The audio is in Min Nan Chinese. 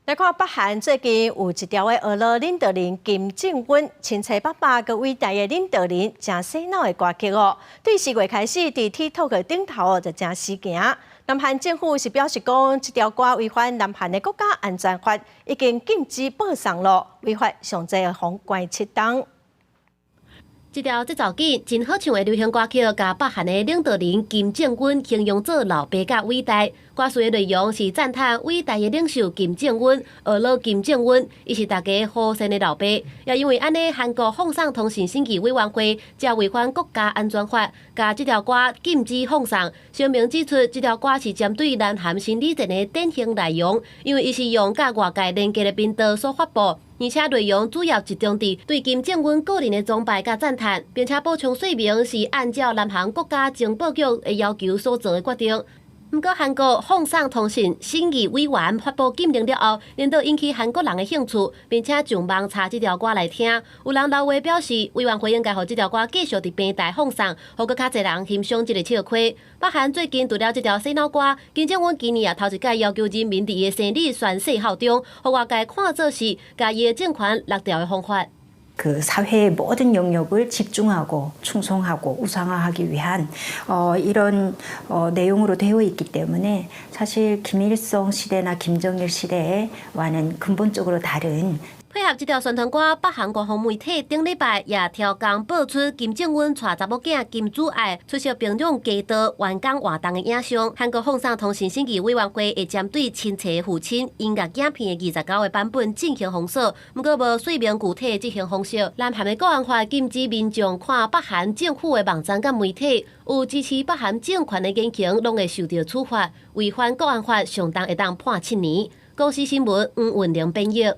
來看北韓最近有一條的呵咾領導人金正恩親切爸爸閣偉大的領導人，誠洗腦的歌曲哦。對4月開始，佇 TikTok 頂頭哦就誠時行。南韓政府是表示講，這條歌違反南韓的國家安全法，已經禁止播送咯，違法上濟會予關7冬。這條節奏緊、真好唱的流行歌曲，共北韓的領導人金正恩形容做老爸佮偉大。歌詞的內容是讚嘆偉大的領袖金正恩，呵咾金正恩，伊是大家和善的老爸。也因為按呢，韓國放送通信審議委員會才違反國家安全法，共這條歌禁止放送。聲明指出，這條歌是針對南韓心理戰的典型內容，因為伊是用佮外界連結的頻道所發布。而且內容主要集中佇對金正恩個人的崇拜佮讚嘆，並且補充說明是按照南韓國家情報局的要求所做的決定。毋過，韓國放送通信審議委員發布禁令了後，輪到引起韓國人的興趣，並且上網查這條歌來聽。有人留話表示，委員會應該予這條歌繼續佇平台放送，予閣較濟人欣賞這个笑虧。北韓最近除了這條洗腦歌，金正恩今年也頭一擺要求人民佇伊的生日宣誓效忠，予外界看做是共伊的政權勒牢的方法。 그 사회의 모든 영역을 집중하고 충성하고 우상화하기 위한 이런 내용으로 되어 있기 때문에 사실 김일성 시대나 김정일 시대와는 근본적으로 다른 配合這條宣傳歌，北韓官方媒體頂禮拜也超工報出金正恩帶查某囝金主愛出席平壤街道完工活動的影像。韓國放送通信審議委員會會針對親切父親音樂影片的29個版本進行封鎖，毋過無說明具體的執行方式。南韓的國安法禁止民眾看北韓政府的網站佮媒體，有支持北韓政權的言行，攏會受到處罰。違反國安法，上重會當判7年。公視新聞黃雲玲編譯。